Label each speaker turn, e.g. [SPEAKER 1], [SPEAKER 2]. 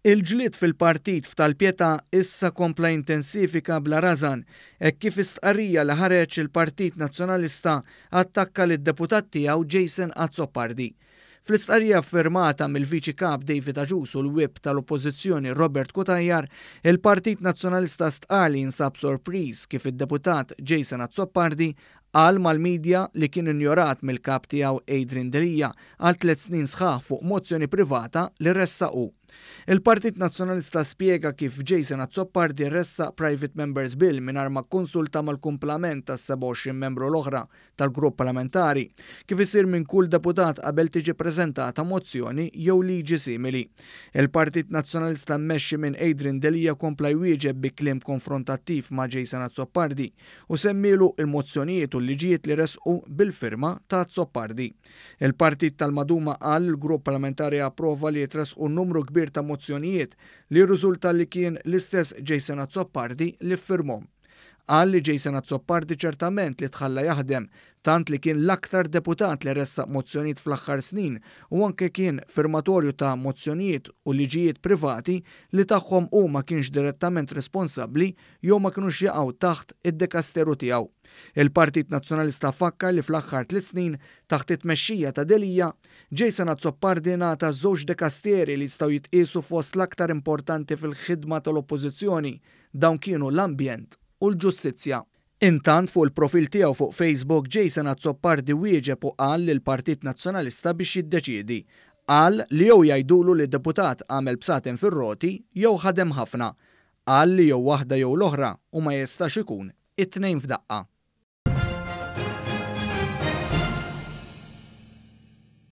[SPEAKER 1] Il-ġlied fil-partit f'Tal-Pietà issa kompla jintensifika bla rażan hekk kif fi stqarrija li ħareġ il-Partit Nazzjonalista attakka lid-deputat tiegħu Jason Azzopardi. Fl-istqarrija ffirmata mill-Viċi Kap David Agius u l-Whip tal-Oppożizzjoni Robert Cutajar, il-Partit Nazzjonalista stqarr li jinsab sorpriż kif id-deputat Jason Azzopardi qal mal-media li kien injorat mill-Kap tiegħu Adrian Delia għal tlett snin sħaħ fuq mozzjoni privata li ressaq hu. Il-Partit Nazzjonalista spjega kif Jason Azzopardi ressaq Private Members Bill mingħajr ma kkonsulta mal-kumplament tas-27 membru l-oħra tal-grupp parlamentari, kif isir minn kull deputat qabel tiġi ppreżentata mozzjoni jew liġi simili. Il-Partit Nazzjonalista mmexxi minn Adrian Delia kompla jwieġeb bi kliem konfrontattiv ma' Jason Azzopardi u semmielu l-mozzjonijiet u l-liġijiet li ressqu bil-firma ta' Azzopardi. Il-Partit tal-Maduma qal li l-grupp parlamentari approva li jitressqu numru kbir ta' mozzjonijiet li jirriżulta li kien l-istess Jason Azzopardi li ffirmhom. Qal li Jason Azzopardi ċertament li tħalla jaħdem, tant li kien l-aktar deputat li ressaq mozzjonijiet fl-aħħar snin u anke kien firmatorju ta' mozzjonijiet u liġijiet privati li tagħhom hu ma kienx direttament responsabbli jew ma kinux jaqgħu taħt id-dekasteru tiegħu. Il-Partit Nazzjonalista fakkar li fl-aħħar tliet snin, taħt it-tmexxija ta' Delia, Jason Azzopardi ngħata żewġ dekasteri li jistgħu jitqiesu fost l-aktar importanti fil-ħidma tal-Oppożizzjoni, dawn kienu l-ambjent u l-ġustizzja. Intant fuq il-profil tiegħu fuq Facebook, Jason Azzopardi wieġeb u qal lill-Partit Nazzjonalista biex jiddeċiedi. Qal li jew jgħidulu li deputat għamel bsaten fir-roti jew ħadem ħafna. Qal li jew waħda jew l-oħra u ma jistax ikun it-tnejn f'daqqa.